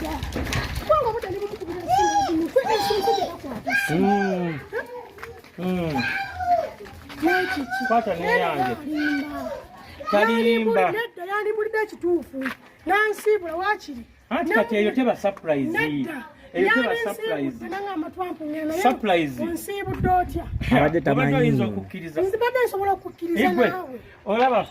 Nedda. Kubanga obudde ndi bumukubira essimu, esimu tebakwata. Nekiki? Kwata neyange. Talimba. Talimba. Nedda, yandimbulidde ekituufu. Nansiibula waakiri. Anti kati eyo teba surprise. Nedda. Eyo teba surprise. Nangamba Trump ngenda naye Surprise. Onsiibudde otya? Abadde tamanyi. Obadde oyinza okukkiriza. Nze badde nsobola okukkiriza Igwe, naawe. Olaba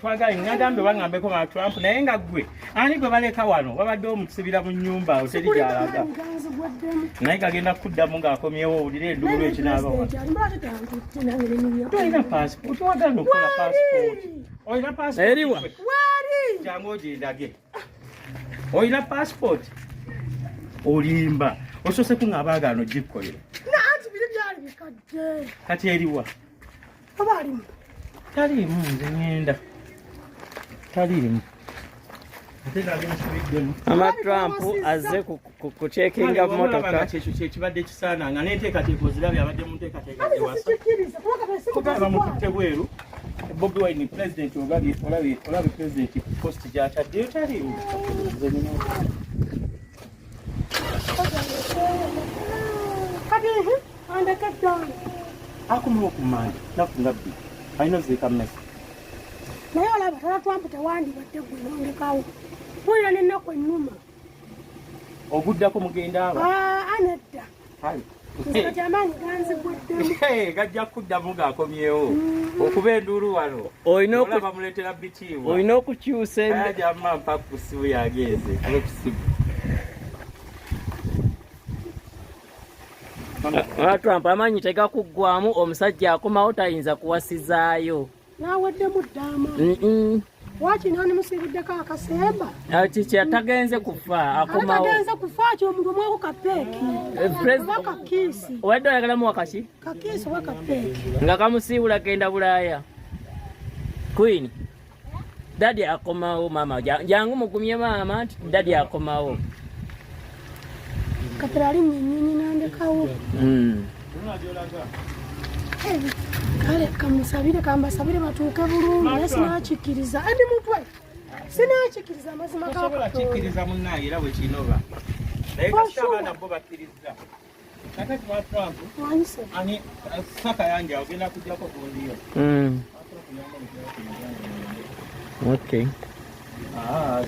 twagala ngambe bangambeko ba Trump naye nga ggwe ani gwe baleka wano babadde omusibira mu nnyumba awo teri gy'alaga. Ganzi gwaddemu. Naye gagenda kuddamu ng'akomyewo owulire enduulu ekinaaba wano. Tolina passport, wagala okukola passport. Olina passport? Eriwa? Wali. Jangu ogindage. Olina passport? Olimba. Osoose kuŋŋamba agaano ogikkolera. Nanti biri byali bikadde. Kati eriwa? Oba alimu? Taliimu, nze ŋŋenda. Taliimu. Ate nali nsubiddemu. Mama Trump azze kucekinga motoka. Kyekyo kyekibadde kisaana nga n'enteekateeka ozirabye abadde mu nteekateeka Anti zewasa. sikikkiriza kuba kati esimu Kuba tezikwata. bamututte bweru. Bobi Wine president olabye olabye olabye president post gy'ataddeyo taliimu. Nze nina Kati andeke ddala. Akomawo ku Mande, naku nga 2 alina oziika mmeka? Naye olaba tala Trump tewandibadde gwe nondekawo. Mpulira n'ennaku ennuma. Oguddako mugenda aba? Aa, nedda. Kale. Nze kati amaanyi ganzigweddemu. Hey, gajja kuddamu ng'akomyewo okuba enduulu wano. Olina Olaba bamuleetera bitiibwa. Olina okukyusa Ajamma mpa ku ssimu yange nze kube ku ssimu. Mama Trump amaanyi tegakuggwamu, omusajja akomawo tayinza kuwasizaayo. Naweddemu dda amaanyi. Waaki nandimusiibuddeko akasemba. Kiki tagenze kufa, Ate akomawo. tagenze kufa ki omuntu omweko kapeeki. Oba kakiisi. Obadde oyagalamu wakaki? Kakiisi oba kapeeki. Nga kamusiibula genda Bulaaya. Queen. Daddy akomawo maama. Jangu mugumye maama nti daddy akomawo. Kapera alinnya ennyonyi nandekawo. Kale kamusabire, kambasabire batuuke bulungi naye sinakikkiriza. Edi mutwe. Sinakikkiriza amazima ga Tosobola Katonda. kikkiriza munnaye era bwe kinoba. Naye For kasita sure. abaana bo bakkiriza. Kakati ba Trump Wanyise. ani saka yange ogenda kujjako gundiyo. Okay. Ah,